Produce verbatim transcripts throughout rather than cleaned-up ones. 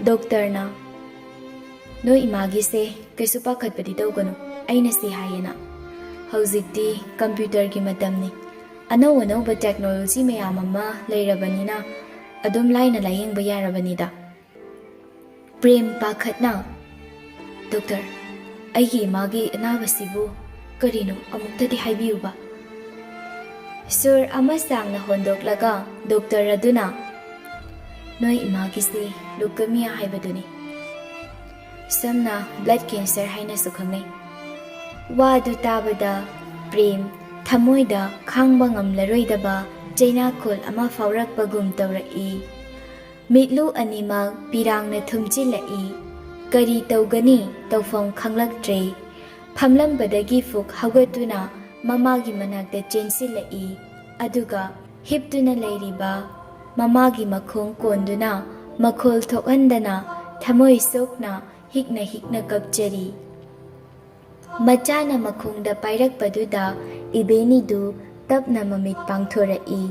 ꯗꯣꯛꯇꯔꯅ, "ꯅꯣꯏ ꯏꯃꯥꯒꯤꯁꯦ ꯀꯩꯁꯨ ꯄꯥꯈꯠꯄꯗꯤ ꯇꯧꯒꯅꯨ, ꯑꯩꯅ ꯁꯤ ꯍꯥꯏꯌꯦꯅ꯫ ꯍꯧꯖꯤꯛꯇꯤ ꯀꯝꯄ꯭ꯌꯨꯇꯔꯒꯤ ꯃꯇꯝꯅꯤ꯫ ꯑꯅꯧ ꯑꯅꯧꯕ ꯇꯦꯛꯅꯣꯂꯣꯖꯤ ꯃꯌꯥꯝ ꯑꯃ ꯂꯩꯔꯕꯅꯤꯅ ꯑꯗꯨꯝ ꯂꯥꯏꯅ ꯂꯥꯌꯦꯡꯕ ꯌꯥꯔꯕꯅꯤꯗ꯫" ꯄ꯭ꯔꯦꯝ ꯄꯥꯈꯠꯅ, "ꯗꯣꯛꯇꯔ, ꯑꯩꯒꯤ ꯏꯃꯥꯒꯤ ꯑꯅꯥꯕꯁꯤꯕꯨ ꯀꯔꯤꯅꯣ, ꯑꯃꯨꯛꯇꯗꯤ ꯍꯥꯏꯕꯤꯌꯨꯕ꯫" ꯁꯨꯔ ꯑꯃ ꯁꯥꯡꯅ ꯍꯣꯟꯗꯣꯛꯂꯒ ꯗꯣꯛꯇꯔ ꯑꯗꯨꯅ, "ꯅꯣꯏ ꯏꯃꯥꯒꯤꯁꯦ ꯂꯨꯀꯦꯃꯤꯌꯥ ꯍꯥꯏꯕꯗꯨꯅꯤ꯫ ꯁꯝꯅ ꯕ꯭ꯂꯗ ꯀꯦꯟꯁꯔ ꯍꯥꯏꯅꯁꯨ ꯈꯪꯅꯩ꯫" ꯋꯥꯗꯨ ꯇꯥꯕꯗ ꯄ꯭ꯔꯦꯝ ꯊꯃꯣꯏꯗ ꯈꯥꯡꯕ ꯉꯝꯂꯔꯣꯏꯗꯕ ꯆꯩꯅꯥꯈꯣꯜ ꯑꯃ ꯐꯥꯎꯔꯛꯄꯒꯨꯝ ꯇꯧꯔꯛꯏ꯫ ꯃꯤꯠꯂꯨ ꯑꯅꯤꯃꯛ ꯄꯤꯔꯥꯡꯅ ꯊꯨꯝꯖꯤꯜꯂꯛꯏ꯫ ꯀꯔꯤ ꯇꯧꯒꯅꯤ ꯇꯧꯐꯝ ꯈꯪꯂꯛꯇ꯭ꯔꯦ꯫ ꯐꯝꯂꯝꯕꯗꯒꯤ ꯐꯨꯛ ꯍꯧꯒꯠꯇꯨꯅ ꯃꯃꯥꯒꯤ ꯃꯅꯥꯛꯇ ꯆꯦꯟꯁꯤꯜꯂꯛꯏ꯫ ꯑꯗꯨꯒ ꯍꯤꯞꯇꯨꯅ ꯂꯩꯔꯤꯕ ꯃꯃꯥꯒꯤ ꯃꯈꯣꯡ ꯀꯣꯟꯗꯨꯅ ꯃꯈꯣꯜ ꯊꯣꯛꯍꯟꯗꯅ ꯊꯃꯣꯏ ꯁꯣꯛꯅ ꯍꯤꯛꯅ ꯍꯤꯛꯅ ꯀꯞꯆꯔꯤ꯫ ꯃꯆꯥꯅ ꯃꯈꯣꯡꯗ ꯄꯥꯏꯔꯛꯄꯗꯨꯗ ꯏꯕꯦꯅꯤꯗꯨ ꯇꯞꯅ ꯃꯃꯤꯠ ꯄꯥꯡꯊꯣꯔꯛꯏ꯫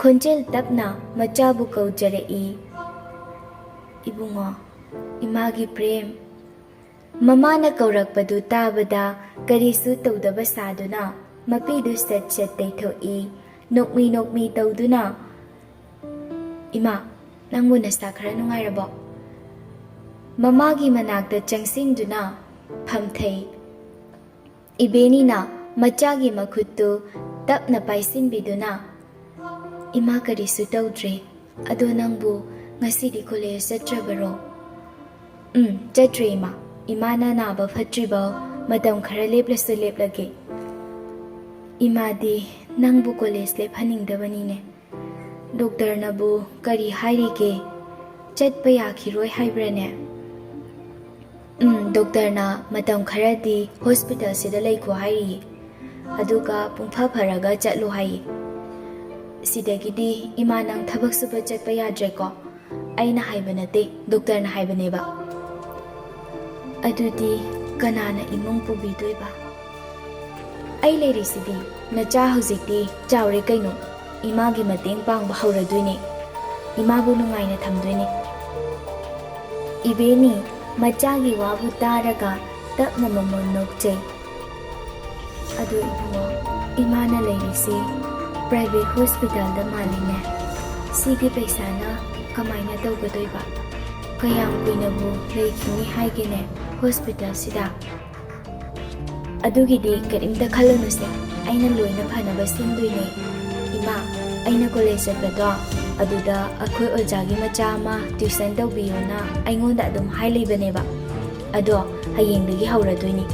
ꯈꯣꯟꯖꯦꯜ ꯇꯞꯅ ꯃꯆꯥꯕꯨ ꯀꯧꯖꯔꯛꯏ, "ꯏꯕꯨꯡꯉꯣ, ꯏꯃꯥꯒꯤ ꯄ꯭ꯔꯦꯝ꯫" ꯃꯃꯥꯅ ꯀꯧꯔꯛꯄꯗꯨ ꯇꯥꯕꯗ ꯀꯔꯤꯁꯨ ꯇꯧꯗꯕ ꯁꯥꯗꯨꯅ ꯃꯄꯤꯗꯨ ꯁꯠ ꯁꯠ ꯇꯩꯊꯣꯛꯏ꯫ ꯅꯣꯛꯃꯤ ꯅꯣꯛꯃꯤ ꯇꯧꯗꯨꯅ, "ꯏꯃꯥ, ꯅꯪꯕꯨ ꯅꯁꯥ ꯈꯔ ꯅꯨꯡꯉꯥꯏꯔꯕꯣ?" ꯃꯃꯥꯒꯤ ꯃꯅꯥꯛꯇ ꯆꯪꯁꯤꯟꯗꯨꯅ ꯐꯝꯊꯩ꯫ ꯏꯕꯦꯅꯤꯅ ꯃꯆꯥꯒꯤ ꯃꯈꯨꯠꯇꯨ ꯇꯞꯅ ꯄꯥꯏꯁꯤꯟꯕꯤꯗꯨꯅ, "ꯏꯃꯥ, ꯀꯔꯤꯁꯨ ꯇꯧꯗ꯭ꯔꯦ꯫ ꯑꯗꯣ ꯅꯪꯕꯨ ꯉꯁꯤꯗꯤ ꯀꯣꯂꯦꯖ ꯆꯠꯇ꯭ꯔꯕꯔꯣ?" "ꯎꯝ, ꯆꯠꯇ꯭ꯔꯦ ꯏꯃꯥ꯫ ꯏꯃꯥꯅ ꯅꯥꯕ ꯐꯠꯇ꯭ꯔꯤꯕ ꯃꯇꯝ ꯈꯔ ꯂꯦꯞꯂꯁꯨ ꯂꯦꯞꯂꯒꯦ꯫" "ꯏꯃꯥꯗꯤ ꯅꯪꯕꯨ ꯀꯣꯂꯦꯖ ꯂꯦꯞꯍꯟꯅꯤꯡꯗꯕꯅꯤꯅꯦ꯫ ꯗꯣꯛꯇꯔꯅꯕꯨ ꯀꯔꯤ ꯍꯥꯏꯔꯤꯒꯦ? ꯆꯠꯄ ꯌꯥꯈꯤꯔꯣꯏ ꯍꯥꯏꯕ꯭ꯔꯅꯦ?" "ꯎꯝ, ꯗꯣꯛꯇꯔꯅ ꯃꯇꯝ ꯈꯔꯗꯤ ꯍꯣꯁꯄꯤꯇꯥꯜꯁꯤꯗ ꯂꯩꯈꯣ ꯍꯥꯏꯔꯤꯌꯦ꯫ ꯑꯗꯨꯒ ꯄꯨꯡꯐ ꯐꯔꯒ ꯆꯠꯂꯣ ꯍꯥꯏꯌꯦ꯫ ꯁꯤꯗꯒꯤꯗꯤ ꯏꯃꯥ ꯅꯪ ꯊꯕꯛ ꯁꯨꯕ ꯆꯠꯄ ꯌꯥꯗ꯭ꯔꯦꯀꯣ꯫ ꯑꯩꯅ ꯍꯥꯏꯕ ꯅꯠꯇꯦ, ꯗꯣꯛꯇꯔꯅ ꯍꯥꯏꯕꯅꯦꯕ꯫" "ꯑꯗꯨꯗꯤ ꯀꯅꯥꯅ ꯏꯃꯨꯡ ꯄꯨꯕꯤꯗꯣꯏꯕ?" "ꯑꯩ ꯂꯩꯔꯤꯁꯤꯗꯤ꯫ ꯅꯆꯥ ꯍꯧꯖꯤꯛꯇꯤ ꯆꯥꯎꯔꯦ ꯀꯩꯅꯣ꯫ ꯏꯃꯥꯒꯤ ꯃꯇꯦꯡ ꯄꯥꯡꯕ ꯍꯧꯔꯗꯣꯏꯅꯦ꯫ ꯏꯃꯥꯕꯨ ꯅꯨꯡꯉꯥꯏꯅ ꯊꯝꯗꯣꯏꯅꯦ꯫" ꯏꯕꯦꯅꯤ ꯃꯆꯥꯒꯤ ꯋꯥꯕꯨ ꯇꯥꯔꯒ ꯇꯞꯅ ꯃꯃꯣꯟ ꯅꯣꯛꯆꯩ꯫ "ꯑꯗꯨ ꯏꯕꯨꯡꯉꯣ, ꯏꯃꯥꯅ ꯂꯩꯔꯤꯁꯤ private hospitalꯗ ꯃꯥꯜꯂꯤꯅꯦ꯫ ꯁꯤꯒꯤ ꯄꯩꯁꯥꯅ ꯀꯃꯥꯏꯅ ꯇꯧꯒꯗꯣꯏꯕ? ꯀꯌꯥꯝ ꯀꯨꯏꯅꯕꯨ ꯂꯩꯈꯤꯅꯤ ꯍꯥꯏꯒꯦꯅꯦ hospitalꯁꯤꯗ?" "ꯑꯗꯨꯒꯤꯗꯤ ꯀꯔꯤꯝꯇ ꯈꯜꯂꯨꯅꯨꯁꯦ, ꯑꯩꯅ ꯂꯣꯏꯅ ꯐꯅꯕ ꯁꯤꯟꯗꯣꯏꯅꯦ꯫ ꯏꯃꯥ, ꯑꯩꯅ college ꯆꯠꯄꯗꯣ, ꯑꯗꯨꯗ ꯑꯩꯈꯣꯏ ꯑꯣꯖꯥꯒꯤ ꯃꯆꯥ ꯑꯃ tuition ꯇꯧꯕꯤꯌꯣꯅ ꯑꯩꯉꯣꯟꯗ ꯑꯗꯨꯝ ꯍꯥꯏ ꯂꯩꯕꯅꯦꯕ꯫ ꯑꯗꯣ ꯍꯌꯦꯡꯗꯒꯤ ꯍꯧꯔꯗꯣꯏꯅꯤ꯫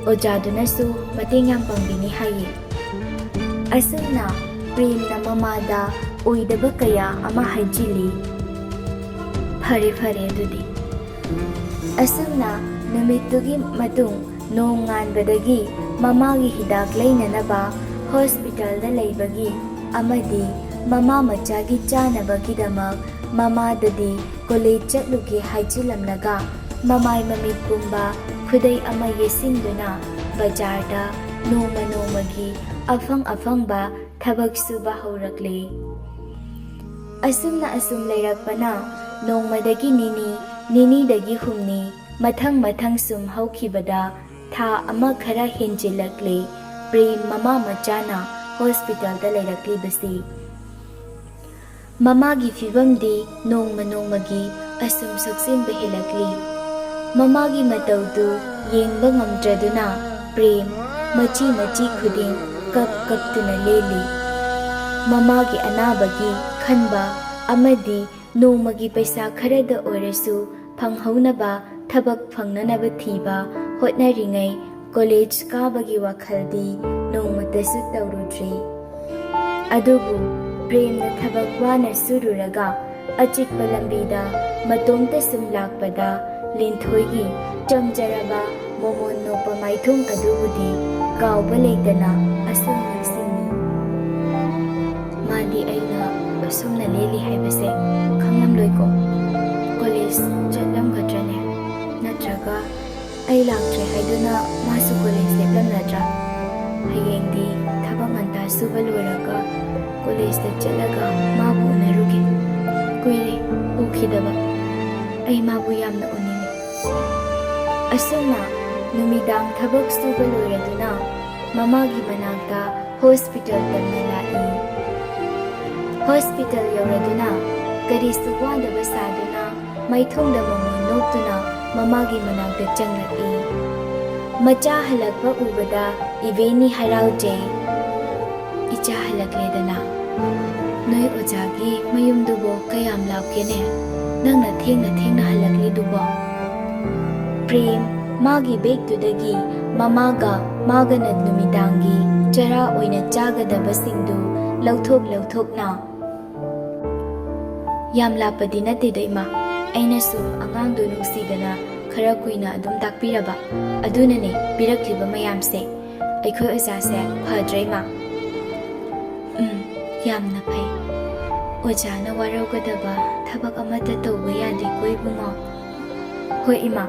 ꯑꯣꯖꯥꯗꯨꯅꯁꯨ ꯃꯇꯦꯡ ꯌꯥꯝ ꯄꯥꯡꯕꯤꯅꯤ ꯍꯥꯏꯌꯦ꯫" ꯑꯁꯨꯝꯅ ꯄ꯭ꯔꯦꯝꯅ ꯃꯃꯥꯗ ꯑꯣꯏꯗꯕ ꯀꯌꯥ ꯑꯃ ꯍꯥꯏꯖꯤꯜꯂꯤ꯫ "ꯐꯔꯦ, ꯐꯔꯦ ꯑꯗꯨꯗꯤ꯫" ꯑꯁꯨꯝꯅ ꯅꯨꯃꯤꯠꯇꯨꯒꯤ ꯃꯇꯨꯡ ꯅꯣꯡ ꯉꯥꯟꯕꯗꯒꯤ ꯃꯃꯥꯒꯤ ꯍꯤꯗꯥꯛ ꯂꯩꯅꯅꯕ hospitalꯗ ꯂꯩꯕꯒꯤ ꯑꯃꯗꯤ ꯃꯃꯥ ꯃꯆꯥꯒꯤ ꯆꯥꯅꯕꯒꯤꯗꯃꯛ ꯃꯃꯥꯗꯗꯤ college ꯆꯠꯂꯨꯒꯦ ꯍꯥꯏꯖꯤꯜꯂꯝꯂꯒ ꯃꯃꯥꯏ ꯃꯃꯤꯠ ꯄꯨꯝꯕ ꯈꯨꯗꯩ ꯑꯃ ꯌꯦꯠꯁꯤꯟꯗꯨꯅ ꯕꯖꯥꯔꯗ ꯅꯣꯡꯃ ꯅꯣꯡꯃꯒꯤ ꯑꯐꯪ ꯑꯐꯪꯕ ꯊꯕꯛ ꯁꯨꯕ ꯍꯧꯔꯛꯂꯦ꯫ ꯑꯁꯨꯝꯅ ꯑꯁꯨꯝ ꯂꯩꯔꯛꯄꯅ ꯅꯣꯡꯃꯗꯒꯤ ꯅꯤꯅꯤ, ꯅꯤꯅꯤꯗꯒꯤ ꯍꯨꯝꯅꯤ, ꯃꯊꯪ ꯃꯊꯪ ꯁꯨꯝ ꯍꯧꯈꯤꯕꯗ ꯊꯥ ꯑꯃ ꯈꯔ ꯍꯦꯟꯖꯤꯜꯂꯛꯂꯦ ꯄ꯭ꯔꯦꯝ ꯃꯃꯥ ꯃꯆꯥꯅ hospitalꯗ ꯂꯩꯔꯛꯂꯤꯕꯁꯤ꯫ ꯃꯃꯥꯒꯤ ꯐꯤꯕꯝꯗꯤ ꯅꯣꯡꯃ ꯅꯣꯡꯃꯒꯤ ꯑꯁꯨꯝ ꯁꯣꯛꯆꯤꯟꯕ ꯍꯦꯜꯂꯛꯂꯤ꯫ ꯃꯃꯥꯒꯤ ꯃꯇꯧꯗꯨ ꯌꯦꯡꯕ ꯉꯝꯗ꯭ꯔꯗꯨꯅ ꯄ꯭ꯔꯦꯝ ꯃꯆꯤ ꯃꯆꯤ ꯈꯨꯗꯤꯡ ꯀꯞ ꯀꯞꯇꯨꯅ ꯂꯦꯜꯂꯤ꯫ ꯃꯃꯥꯒꯤ ꯑꯅꯥꯕꯒꯤ ꯈꯟꯕ ꯑꯃꯗꯤ ꯅꯣꯡꯃꯒꯤ ꯄꯩꯁꯥ ꯈꯔꯗ ꯑꯣꯏꯔꯁꯨ ꯐꯪꯍꯧꯅꯕ ꯊꯕꯛ ꯐꯪꯅꯅꯕ ꯊꯤꯕ ꯍꯣꯠꯅꯔꯤꯉꯩ college ꯀꯥꯕꯒꯤ ꯋꯥꯈꯜꯗꯤ ꯅꯣꯡꯃꯇꯁꯨ ꯇꯧꯔꯨꯗ꯭ꯔꯤ꯫ ꯑꯗꯨꯕꯨ ꯄ꯭ꯔꯦꯝꯅ ꯊꯕꯛ ꯋꯥꯅ ꯁꯨꯔꯨꯔꯒ ꯑꯆꯤꯛꯄ ꯂꯝꯕꯤꯗ ꯃꯇꯣꯝꯇ ꯁꯨꯝ ꯂꯥꯛꯄꯗ ꯂꯤꯟꯊꯣꯏꯒꯤ ꯆꯝꯖꯔꯕ ꯃꯣꯃꯣꯟ ꯅꯣꯛꯄ ꯃꯥꯏꯊꯣꯡ ꯑꯗꯨꯕꯨꯗꯤ ꯀꯥꯎꯕ ꯂꯩꯇꯅ ꯑꯁꯨꯝ ꯅꯤꯡꯁꯤꯡꯏ꯫ ꯃꯥꯗꯤ ꯑꯩꯅ ꯑꯁꯨꯝꯅ ꯂꯦꯜꯂꯤ ꯍꯥꯏꯕꯁꯦ ꯈꯪꯂꯝꯂꯣꯏꯀꯣ? College ꯆꯠꯂꯝꯒꯗ꯭ꯔꯅꯦ? ꯅꯠꯇ꯭ꯔꯒ ꯑꯩ ꯂꯥꯛꯇ꯭ꯔꯦ ꯍꯥꯏꯗꯨꯅ ꯃꯥꯁꯨ college ꯂꯦꯞꯂꯝꯂꯗ꯭ꯔꯥ? ꯍꯌꯦꯡꯗꯤ ꯊꯕꯛ ꯉꯟꯇꯥ ꯁꯨꯕ ꯂꯣꯏꯔꯒ collegeꯇ ꯆꯠꯂꯒ ꯃꯥꯕꯨ ꯎꯅꯔꯨꯒꯦ꯫ ꯀꯨꯏꯔꯦ ꯎꯈꯤꯗꯕ꯫ ꯑꯩ ꯃꯥꯕꯨ ꯌꯥꯝꯅ ꯎꯅꯤꯡꯏ꯫ ꯑꯁꯨꯝꯅ ꯅꯨꯃꯤꯗꯥꯡ ꯊꯕꯛ ꯁꯨꯕ ꯂꯣꯏꯔꯗꯨꯅ ꯃꯃꯥꯒꯤ ꯃꯅꯥꯛꯇ ꯍꯣꯁꯄꯤꯇꯥꯜ ꯇꯝꯅ ꯂꯥꯛꯏ꯫ ꯍꯣꯁꯄꯤꯇꯥꯜ ꯌꯧꯔꯗꯨꯅ ꯀꯔꯤꯁꯨ ꯋꯥꯗꯕ ꯁꯥꯗꯨꯅ ꯃꯥꯏꯊꯣꯡꯗ ꯃꯃꯣꯟ ꯅꯣꯛꯇꯨꯅ ꯃꯃꯥꯒꯤ ꯃꯅꯥꯛꯇ ꯆꯪꯂꯛꯏ꯫ ꯃꯆꯥ ꯍꯜꯂꯛꯄ ꯎꯕꯗ ꯏꯕꯦꯅꯤ ꯍꯔꯥꯎꯖꯩ꯫ "ꯏꯆꯥ ꯍꯜꯂꯛꯂꯦꯗꯅ꯫ ꯅꯣꯏ ꯑꯣꯖꯥꯒꯤ ꯃꯌꯨꯝꯗꯨꯕꯨ ꯀꯌꯥꯝ ꯂꯥꯞꯀꯦꯅꯦ? ꯅꯪꯅ ꯊꯦꯡꯅ ꯊꯦꯡꯅ ꯍꯜꯂꯛꯂꯤꯗꯨꯕꯣ?" ꯄ꯭ꯔꯦꯝ ꯃꯥꯒꯤ ꯕꯦꯒꯇꯨꯗꯒꯤ ꯃꯃꯥꯒ ꯃꯥꯒꯅ ꯅꯨꯃꯤꯗꯥꯡꯒꯤ ꯆꯔꯥ ꯑꯣꯏꯅ ꯆꯥꯒꯗꯕꯁꯤꯡꯗꯨ ꯂꯧꯊꯣꯛ ꯂꯧꯊꯣꯛꯅ, "ꯌꯥꯝ ꯂꯥꯞꯄꯗꯤ ꯅꯠꯇꯦꯗ ꯏꯃꯥ, ꯑꯩꯅ ꯁꯨꯝ ꯑꯉꯥꯡꯗꯨ ꯅꯨꯡꯁꯤꯗꯅ ꯈꯔ ꯀꯨꯏꯅ ꯑꯗꯨꯝ ꯇꯥꯛꯄꯤꯔꯕ, ꯑꯗꯨꯅꯅꯦ ꯄꯤꯔꯛꯂꯤꯕ ꯃꯌꯥꯝꯁꯦ꯫ ꯑꯩꯈꯣꯏ ꯑꯣꯖꯥꯁꯦ ꯐꯗ꯭ꯔ ꯏꯃꯥ?" "ꯎꯝ, ꯌꯥꯝꯅ ꯐꯩ꯫ ꯑꯣꯖꯥꯅ ꯋꯥꯔꯧꯒꯗꯕ ꯊꯕꯛ ꯑꯃꯠꯇ ꯇꯧꯕ ꯌꯥꯗꯦꯀꯣ ꯏꯕꯨꯡꯉꯣ?" "ꯍꯣꯏ ꯏꯃꯥ,"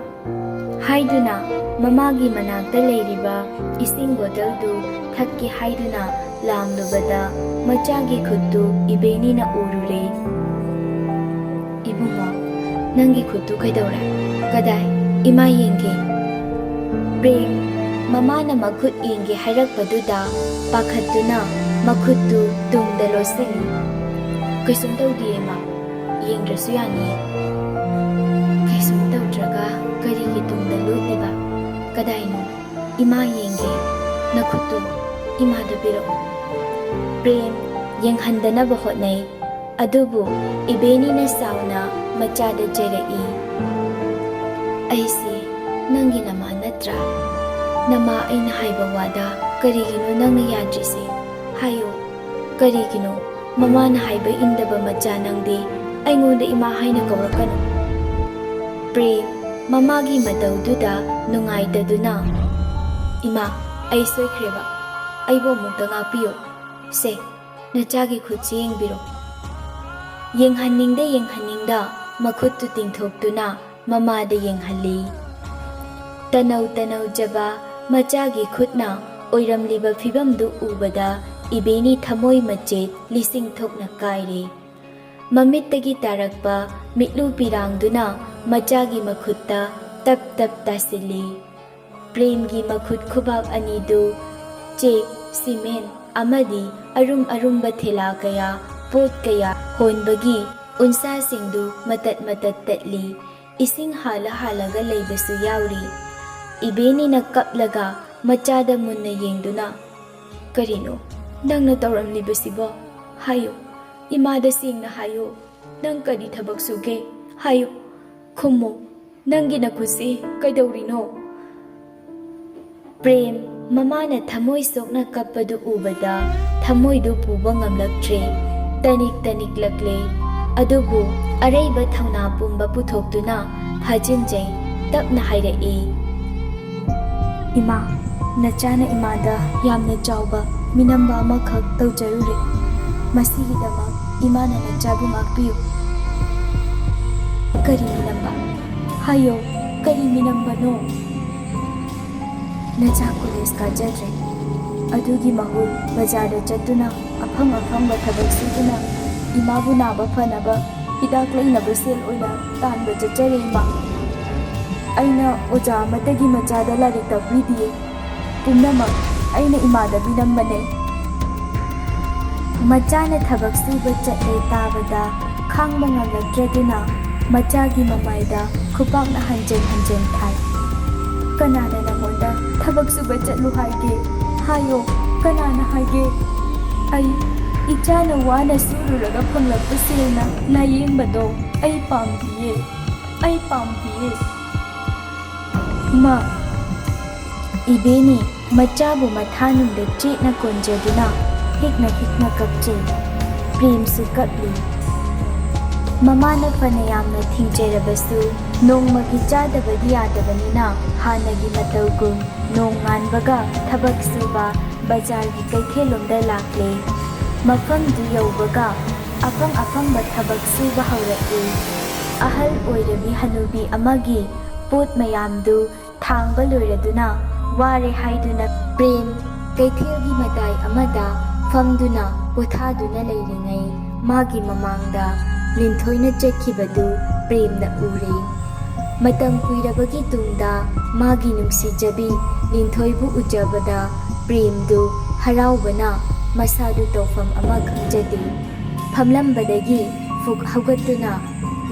ꯍꯥꯏꯗꯨꯅ ꯃꯃꯥꯒꯤ ꯃꯅꯥꯛꯇ ꯂꯩꯔꯤꯕ ꯏꯁꯤꯡ ꯕꯣꯇꯜꯗꯨ ꯊꯛꯀꯦ ꯍꯥꯏꯗꯨꯅ ꯂꯥꯝꯂꯨꯕꯗ ꯃꯆꯥꯒꯤ ꯈꯨꯠꯇꯨ ꯏꯕꯦꯅꯤꯅ ꯎꯔꯨꯔꯦ꯫ "ꯏꯕꯨꯡꯉꯣ, ꯅꯪꯒꯤ ꯈꯨꯠꯇꯨ ꯀꯩꯗꯧꯔꯦ? ꯀꯗꯥꯏ? ꯏꯃꯥ ꯌꯦꯡꯒꯦ꯫" ꯄ꯭ꯔꯦꯝ ꯃꯃꯥꯅ ꯃꯈꯨꯠ ꯌꯦꯡꯒꯦ ꯍꯥꯏꯔꯛꯄꯗꯨꯗ ꯄꯥꯈꯠꯇꯨꯅ ꯃꯈꯨꯠꯇꯨ ꯇꯨꯡꯗ ꯂꯣꯠꯁꯤꯜꯂꯤ꯫ "ꯀꯩꯁꯨꯝ ꯇꯧꯗꯤꯌꯦ ꯏꯃꯥ, ꯌꯦꯡꯗ꯭ꯔꯁꯨ ꯌꯥꯅꯤꯌꯦ꯫" "ꯀꯩꯁꯨꯝ ꯇꯧꯗ꯭ꯔꯒ ꯀꯔꯤꯒꯤ ꯇꯨꯡꯗ ꯂꯣꯠꯂꯤꯕ? ꯀꯗꯥꯏꯅꯣ? ꯏꯃꯥ ꯌꯦꯡꯒꯦ, ꯅꯈꯨꯠꯇꯨ ꯏꯃꯥꯗ ꯄꯤꯔꯛꯎ꯫" ꯄ꯭ꯔꯦꯝ ꯌꯦꯡꯍꯟꯗꯅꯕ ꯍꯣꯠꯅꯩ꯫ ꯑꯗꯨꯕꯨ ꯏꯕꯦꯅꯤꯅ ꯁꯥꯎꯅ ꯃꯆꯥꯗ ꯆꯩꯔꯛꯏ꯫ "ꯑꯩꯁꯦ ꯅꯪꯒꯤ ꯅꯃꯥ ꯅꯠꯇ꯭ꯔꯥ? ꯅꯃꯥ ꯑꯩꯅ ꯍꯥꯏꯕ ꯋꯥꯗ ꯀꯔꯤꯒꯤꯅꯣ ꯅꯪꯅ ꯌꯥꯗ꯭ꯔꯤꯁꯦ? ꯍꯥꯏꯌꯨ, ꯀꯔꯤꯒꯤꯅꯣ ꯃꯃꯥꯅ ꯍꯥꯏꯕ ꯏꯟꯗꯕ ꯃꯆꯥ ꯅꯪꯗꯤ ꯑꯩꯉꯣꯟꯗ ꯏꯃꯥ ꯍꯥꯏꯅ ꯀꯧꯔꯛꯀꯅꯨ?" ꯄ꯭ꯔꯦꯝ ꯃꯃꯥꯒꯤ ꯃꯇꯧꯗꯨꯗ ꯅꯨꯡꯉꯥꯏꯇꯗꯨꯅ, "ꯏꯃꯥ, ꯑꯩ ꯁꯣꯏꯈ꯭ꯔꯦꯕ, ꯑꯩꯕꯨ ꯑꯃꯨꯛꯇ ꯉꯥꯛꯄꯤꯌꯨ꯫ ꯁꯦ, ꯅꯆꯥꯒꯤ ꯈꯨꯠꯁꯤ ꯌꯦꯡꯕꯤꯔꯣ꯫" ꯌꯦꯡꯍꯟꯅꯤꯡꯗ ꯌꯦꯡꯍꯟꯅꯤꯡꯗ ꯃꯈꯨꯠꯇꯨ ꯇꯤꯡꯊꯣꯛꯇꯨꯅ ꯃꯃꯥꯗ ꯌꯦꯡꯍꯜꯂꯤ꯫ ꯇꯅꯧ ꯇꯅꯧꯖꯕ ꯃꯆꯥꯒꯤ ꯈꯨꯠꯅ ꯑꯣꯏꯔꯝꯂꯤꯕ ꯐꯤꯕꯝꯗꯨ ꯎꯕꯗ ꯏꯕꯦꯅꯤ ꯊꯃꯣꯏ ꯃꯆꯦꯠ ꯂꯤꯁꯤꯡ ꯊꯣꯛꯅ ꯀꯥꯏꯔꯦ꯫ ꯃꯃꯤꯠꯇꯒꯤ ꯇꯥꯔꯛꯄ ꯃꯤꯠꯂꯨ ꯄꯤꯔꯥꯡꯗꯨꯅ ꯃꯆꯥꯒꯤ ꯃꯈꯨꯠꯇ ꯇꯞ ꯇꯞ ꯇꯥꯁꯤꯜꯂꯤ꯫ ꯄ꯭ꯔꯦꯝꯒꯤ ꯃꯈꯨꯠ ꯈꯨꯕꯥꯛ ꯑꯅꯤꯗꯨ ꯆꯦꯛ, ꯁꯤꯃꯦꯟ ꯑꯃꯗꯤ ꯑꯔꯨꯝ ꯑꯔꯨꯝꯕ ꯊꯦꯂꯥ ꯀꯌꯥ, ꯄꯣꯠ ꯀꯌꯥ ꯍꯣꯟꯕꯒꯤ ꯎꯟꯁꯥꯁꯤꯡꯗꯨ ꯃꯇꯠ ꯃꯇꯠ ꯇꯠꯂꯤ꯫ ꯏꯁꯤꯡ ꯍꯥꯜꯂ ꯍꯥꯜꯂꯒ ꯂꯩꯕꯁꯨ ꯌꯥꯎꯔꯤ꯫ ꯏꯕꯦꯅꯤꯅ ꯀꯞꯂꯒ ꯃꯆꯥꯗ ꯃꯨꯟꯅ ꯌꯦꯡꯗꯨꯅ, "ꯀꯔꯤꯅꯣ ꯅꯪꯅ ꯇꯧꯔꯝꯂꯤꯕꯁꯤꯕꯣ? ꯍꯥꯏꯌꯨ, ꯏꯃꯥꯗ ꯁꯦꯡꯅ ꯍꯥꯏꯌꯨ꯫ ꯅꯪ ꯀꯔꯤ ꯊꯕꯛ ꯁꯨꯒꯦ? ꯍꯥꯏꯌꯨ, ꯈꯨꯝꯃꯨ, ꯅꯪꯒꯤ ꯅꯈꯨꯠꯁꯤ ꯀꯩꯗꯧꯔꯤꯅꯣ?" ꯄ꯭ꯔꯦꯝ ꯃꯃꯥꯅ ꯊꯃꯣꯏ ꯁꯣꯛꯅ ꯀꯞꯄꯗꯨ ꯎꯕꯗ ꯊꯃꯣꯏꯗꯨ ꯄꯨꯕ ꯉꯝꯂꯛꯇ꯭ꯔꯦ꯫ ꯇꯅꯤꯛ ꯇꯅꯤꯛꯂꯛꯂꯦ꯫ ꯑꯗꯨꯕꯨ ꯑꯔꯩꯕ ꯊꯧꯅꯥ ꯄꯨꯝꯕ ꯄꯨꯊꯣꯛꯇꯨꯅ ꯐꯥꯖꯤꯟꯖꯩ꯫ ꯇꯞꯅ ꯍꯥꯏꯔꯛꯏ, "ꯏꯃꯥ, ꯅꯆꯥꯅ ꯏꯃꯥꯗ ꯌꯥꯝꯅ ꯆꯥꯎꯕ ꯃꯤꯅꯝꯕ ꯑꯃꯈꯛ ꯇꯧꯖꯔꯨꯔꯦ꯫ ꯃꯁꯤꯒꯤꯗꯃꯛ ꯏꯃꯥꯅ ꯅꯆꯥꯕꯨ ꯉꯥꯛꯄꯤꯌꯨ꯫" "ꯀꯔꯤ ꯃꯤꯅꯝꯕ? ꯍꯥꯏꯌꯣ, ꯀꯔꯤ ꯃꯤꯅꯝꯕꯅꯣ?" "ꯅꯆꯥ ꯀꯣꯂꯦꯖ ꯀꯥꯖꯗ꯭ꯔꯦ꯫ ꯑꯗꯨꯒꯤ ꯃꯍꯨꯠ ꯕꯖꯥꯔꯗ ꯆꯠꯇꯨꯅ ꯑꯐꯪ ꯑꯐꯪꯕ ꯊꯕꯛ ꯁꯨꯗꯨꯅ ꯏꯃꯥꯕꯨ ꯅꯥꯕ ꯐꯅꯕ ꯍꯤꯗꯥꯛ ꯂꯩꯅꯕ ꯁꯦꯜ ꯑꯣꯏꯅ ꯇꯥꯟꯕ ꯆꯠꯆꯔꯦ, ꯏꯃꯥ꯫ ꯑꯩꯅ ꯑꯣꯖꯥ ꯑꯃꯠꯇꯒꯤ ꯃꯆꯥꯗ ꯂꯥꯏꯔꯤꯛ ꯇꯥꯛꯄꯤꯗꯤꯌꯦ꯫ ꯄꯨꯝꯅꯃꯛ ꯑꯩꯅ ꯏꯃꯥꯗ ꯃꯤꯅꯝꯕꯅꯦ꯫" ꯃꯆꯥꯅ ꯊꯕꯛ ꯁꯨꯕ ꯆꯠꯂꯦ ꯇꯥꯕꯗ ꯈꯥꯡꯕ ꯉꯝꯂꯛꯇ꯭ꯔꯗꯨꯅ ꯃꯆꯥꯒꯤ ꯃꯃꯥꯏꯗ ꯈꯨꯄꯥꯛꯅ ꯍꯟꯖꯤꯟ ꯍꯟꯖꯤꯟ ꯊꯥꯏ꯫ "ꯀꯅꯥꯅ ꯅꯉꯣꯟꯗ ꯊꯕꯛ ꯁꯨꯕ ꯆꯠꯂꯨ ꯍꯥꯏꯒꯦ? ꯍꯥꯏꯌꯣ, ꯀꯅꯥꯅ ꯍꯥꯏꯒꯦ? ꯑꯩ ꯏꯆꯥꯅ ꯋꯥꯅ ꯁꯨꯔꯨꯔꯒ ꯐꯪꯂꯛꯄ ꯁꯦꯜꯅ ꯂꯥꯌꯦꯡꯕꯗꯣ ꯑꯩ ꯄꯥꯝꯗꯤꯌꯦ, ꯑꯩ ꯄꯥꯝꯗꯤꯌꯦ꯫" ꯃꯥ, ꯏꯕꯦꯅꯤ ꯃꯆꯥꯕꯨ ꯃꯊꯥꯅꯨꯡꯗ ꯆꯦꯠꯅ ꯀꯣꯟꯖꯗꯨꯅ ꯍꯤꯛꯅ ꯍꯤꯛꯅ ꯀꯞꯆꯩ꯫ ꯄ꯭ꯔꯦꯝꯁꯨ ꯀꯞꯂꯤ꯫ ꯃꯃꯥꯅ ꯐꯅ ꯌꯥꯝꯅ ꯊꯤꯡꯖꯔꯕꯁꯨ ꯅꯣꯡꯃꯒꯤ ꯆꯥꯗꯕꯗꯤ ꯌꯥꯗꯕꯅꯤꯅ ꯍꯥꯟꯅꯒꯤ ꯃꯇꯧꯒꯨꯝ ꯅꯣꯡ ꯉꯥꯟꯕꯒ ꯊꯕꯛ ꯁꯨꯕ ꯕꯖꯥꯔꯒꯤ ꯀꯩꯊꯦꯜꯂꯣꯝꯗ ꯂꯥꯛꯂꯦ꯫ ꯃꯐꯝꯗꯨ ꯌꯧꯕꯒ ꯑꯐꯪ ꯑꯐꯪꯕ ꯊꯕꯛ ꯁꯨꯕ ꯍꯧꯔꯛꯏ꯫ ꯑꯍꯜ ꯑꯣꯏꯔꯕꯤ ꯍꯅꯨꯕꯤ ꯑꯃꯒꯤ ꯄꯣꯠ ꯃꯌꯥꯝꯗꯨ ꯊꯥꯡꯕ ꯂꯣꯏꯔꯗꯨꯅ ꯋꯥꯔꯦ ꯍꯥꯏꯗꯨꯅ ꯄ꯭ꯔꯦꯝ ꯀꯩꯊꯦꯜꯒꯤ ꯃꯇꯥꯏ ꯑꯃꯗ ꯐꯝꯗꯨꯅ ꯄꯣꯊꯥꯗꯨꯅ ꯂꯩꯔꯤꯉꯩ ꯃꯥꯒꯤ ꯃꯃꯥꯡꯗ ꯂꯤꯟꯊꯣꯏꯅ ꯆꯠꯈꯤꯕꯗꯨ ꯄ꯭ꯔꯦꯝꯅ ꯎꯔꯦ꯫ ꯃꯇꯝ ꯀꯨꯏꯔꯕꯒꯤ ꯇꯨꯡꯗ ꯃꯥꯒꯤ ꯅꯨꯡꯁꯤꯖꯕꯤ ꯂꯤꯟꯊꯣꯏꯕꯨ ꯎꯖꯕꯗ ꯄ꯭ꯔꯦꯝꯗꯨ ꯍꯔꯥꯎꯕꯅ ꯃꯁꯥꯗꯨ ꯇꯧꯐꯝ ꯑꯃ ꯈꯪꯖꯗꯦ꯫ ꯐꯝꯂꯝꯕꯗꯒꯤ ꯐꯨꯛ ꯍꯧꯒꯠꯇꯨꯅ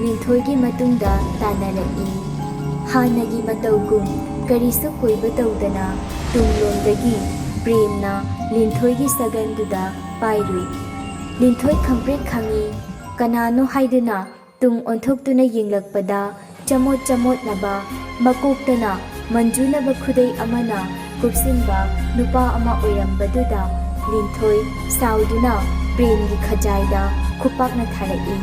ꯂꯤꯟꯊꯣꯏꯒꯤ ꯃꯇꯨꯡꯗ ꯇꯥꯟꯅꯔꯛꯏ꯫ ꯍꯥꯟꯅꯒꯤ ꯃꯇꯧꯒꯨꯝ ꯀꯔꯤꯁꯨ ꯀꯣꯏꯕ ꯇꯧꯗꯅ ꯇꯨꯡꯂꯣꯝꯗꯒꯤ ꯄ꯭ꯔꯦꯝꯅ ꯂꯤꯟꯊꯣꯏꯒꯤ ꯁꯒꯟꯗꯨꯗ ꯄꯥꯏꯔꯨꯏ꯫ ꯂꯤꯟꯊꯣꯏ ꯈꯪꯄ꯭ꯔꯦꯛ ꯈꯪꯏ꯫ ꯀꯅꯥꯅꯣ ꯍꯥꯏꯗꯨꯅ ꯇꯨꯡ ꯑꯣꯟꯊꯣꯛꯇꯨꯅ ꯌꯦꯡꯂꯛꯄꯗ ꯆꯃꯣꯠ ꯆꯃꯣꯠꯅꯕ, ꯃꯀꯣꯛꯇꯅ ꯃꯟꯖꯨꯅꯕ ꯈꯨꯗꯩ ꯑꯃꯅ ꯀꯨꯞꯁꯤꯟꯕ ꯅꯨꯄꯥ ꯑꯃ ꯑꯣꯏꯔꯝꯕꯗꯨꯗ ꯂꯤꯟꯊꯣꯏ ꯁꯥꯎꯗꯨꯅ ꯄ꯭ꯔꯦꯝꯒꯤ ꯈꯖꯥꯏꯗ ꯈꯨꯄꯥꯛꯅ ꯊꯥꯔꯛꯏ꯫